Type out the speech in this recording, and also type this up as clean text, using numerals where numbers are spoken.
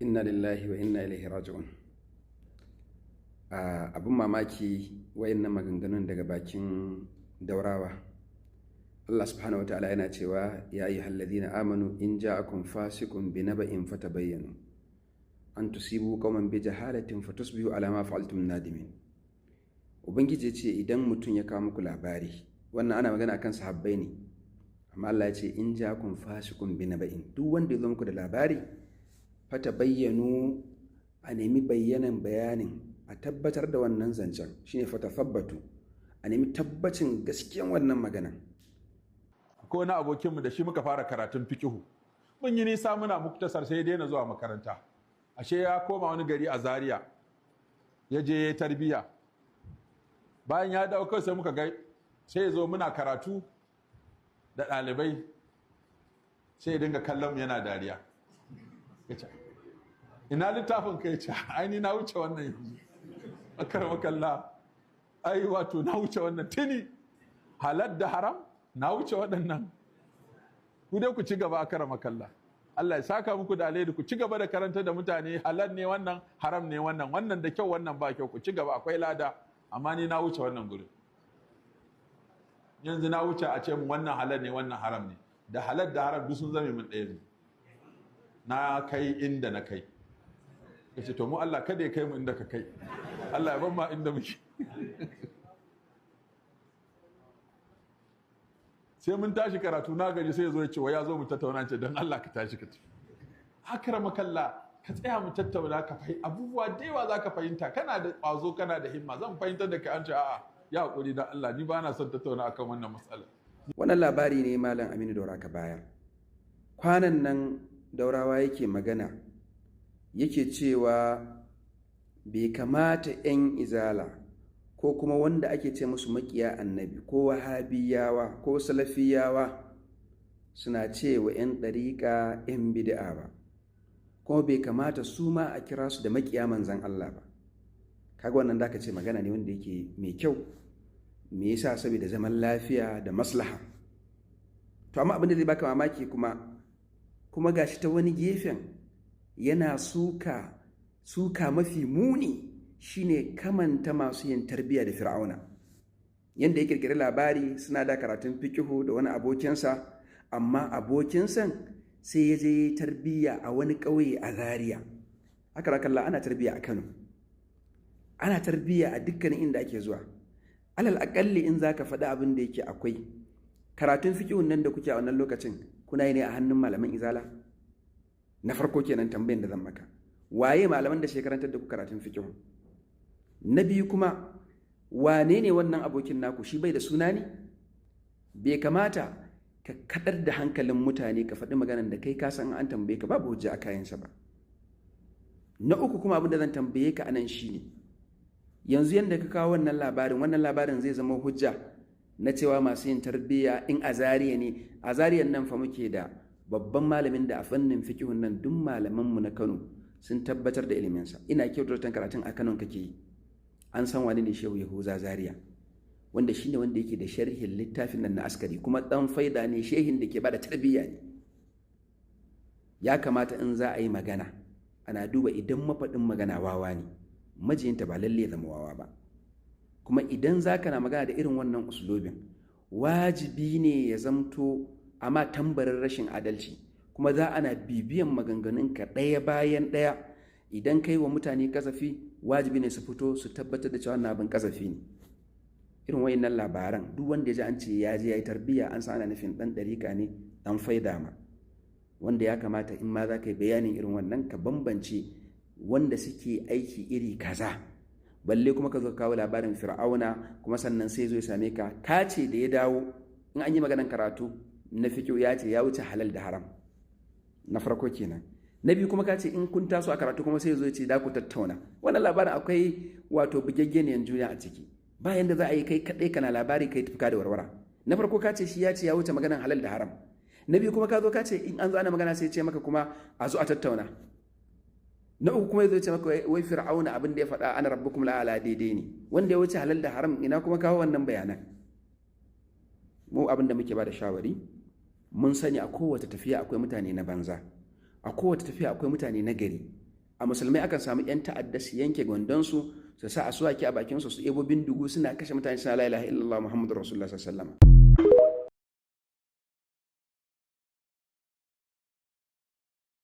Inna lillahi wa inna ilaihi raji'un. Abin mamaki wayannan maganganun daga bakin Daurawa. Allah subhanahu wataala yana cewa ya ayyuhal ladina amanu in ja'akum fasiqun binaba'in fatabayyanu an tusibu qauman bi jahalatin fatusbihu ala ma fa'altum nadimin. Ubangiji ya ce idan mutum ya kawo muku labari, wannan ana magana akan sahabbai ne, amma Allah ya ce in ja'akum fasiqun binaba'in, duk wanda ya zo muku da labari fatabayyanu, a nemi bayyanan bayanin, a tabbatar da wannan zancen, shine fatathabbatu, a nemi tabbacin gaskiyan wannan magana. Ko na abokinmu da shi muka fara karatun fikihu, mun yi nisa muna muktasar, sai ya daina zuwa makaranta. Ashe ya koma wani gari a Zaria, ya je ya tarbiya. Bayan ya dawo kawai sai muka ga sai ya zo muna karatu da ɗalibai, sai ya dinga kallon mu yana dariya. Ya ce, ina littafin ka? Ya ce, ai ni na wuce wannan yanzu. Akaramakallah, ai wato na wuce wannan tuni, halal da haram na wuce waɗannan. Ku dai ku ci gaba, akaramakallah. Allah ya saka muku da alheri, ku ci gaba da karanta da mutane halal ne wannan, haram ne wannan, wannan da kyau, wannan ba kyau, ku ci gaba, akwai lada. Amma ni na wuce wannan gurin. Yanzu na wuce a ce mu wannan halal ne, wannan haram ne. Da halal da haram duk sun zame min ɗaya ne. Na kai inda na kai. Ya ce to mu Allah kada ya kai mu inda ka kai. Allah ya ban ma inda muke. Sai mun tashi karatu na gaji, sai ya zo ya ce wa ya zo mu tattauna, ce don Allah ka tashi ka tafi. Akramakallah, ka tsaya mu tattauna, ka fahimta abubuwa da yawa za ka fahimta, kana da ƙwazo, kana da himma, zan fahimtar da kai. An ce a'a, ya haƙuri da Allah, ni ba na son tattauna akan wannan matsalar. Wannan labari ne Malam Aminu Daura ka bayar. Kwanan nan Daurawa yake magana, yake cewa bai kamata 'yan izala ko kuma wanda ake ce musu makiya annabi ko wahabiyawa ko salafiyawa suna ce wa 'yan ɗariƙa 'yan bid'a ba, kuma bai kamata su ma a kira su da makiya manzan Allah ba. Kaga wannan da ka ce magana ne wanda yake mai kyau. Me yasa? Saboda zaman lafiya da maslaha. To amma abin da zai baka mamaki kuma gashi ta wani gefen yana suka mafi muni, shine kamanta masu yin tarbiyya da Fir'auna. Yanda ya kirkiri labari suna da karatun fikihu da wani abokinsa, amma abokinsa sai ya je tarbiyya a wani ƙauye a Zaria. Haka rakalla ana tarbiyya a Kano, ana tarbiyya a dukkanin inda ake zuwa. Alal aƙalli in zaka faɗi abin da yake akwai, karatun fikihun nan da kuke a wannan lokacin kuna yi ne a hannun malaman izala? Na farko kenan tambayan da zan maka, waye malaman da shekarantar da ku karatun fikihun? Na biyu kuma, wane ne wannan abokin naku? Shi bai da suna ne? Bai kamata ka kadar da hankalin mutane ka faɗi maganan da kai ka san an tambaye ka babu hujja a kayansa ba. Na uku kuma, abin da zan tambaye ka anan shine, yanzu yadda ka kawo wannan labarin, wannan labarin zai zama hujja na cewa masu yin tarbiyya in a Zariya ne? A Zariyan nan fa muke da babban malamin da a fannin fikihun nan duk malamanmu na Kano sun tabbatar da iliminsa. Ina kyautata karatun a Kano kake yi. An san wani ne Shehu Yahuza Zaria, wanda shine wanda yake da sharhin littafin nan na askari, kuma dan faida ne, shehin da ke bada tarbiyya ne. Ya kamata in za a yi magana ana duba idan mafaɗin magana wawa ne, majiyinta ba lalle ya zama wawa ba. Kuma idan za ka na magana da irin wannan usulobin, wajibi ne ya zamto amma tambarin rashin adalci, kuma za ana bibiyan maganganunka ɗaya bayan ɗaya. Idan kai wa mutane kasafi, wajibi ne su fito su tabbatar da cewa wannan abin kasafi ne. Irin wayannan labaran, duk wanda ya ji an ce ya je ya yi tarbiyya, an san ana nufin ɗan ɗariƙa ne, ɗan faida ma, wanda ya kamata in ma za ka yi bayanin irin wannan ka bambance wanda suke aiki iri kaza. Balle kuma ka zo ka kawo labarin Fir'auna, kuma sannan sai zo ya same ka, ka ce da ya dawo in an yi maganan karatu na fiƙo ya ce ya wuce halal da haram. Na farko kenan. Na biyu kuma, ka ce in kun taso a karatu kuma sai zo ya ce da ku tattauna. Wannan labarin akwai wato bugaggeniyan juna a ciki. Ba yanda za a yi kai kaɗai kana labari kai tufka da warwara. Na farko ka ce shi ya ce ya wuce maganan halal da haram. Na biyu kuma ka zo ka ce in an zo ana magana sai ce maka kuma a zo a tattauna. Na uku kuma ya zo ce maka wai Fir'auna abin da ya faɗa ana rabbukum la'ala daidai ne, wanda ya wuce halal da haram. Ina kuma kawo wannan bayanan? Mu abin da muke ba da shawari, mun sani a kowace tafiya akwai mutane na banza, a kowace tafiya akwai mutane na gari. A musulmai akan samu 'yan ta'adda su yanke gwandonsu, su sa asuwaki a bakinsu, su ebo bindigu, suna kashe mutane, suna "La ilaha illallah Muhammadu Rasulullah sallallahu alaihi wasallam."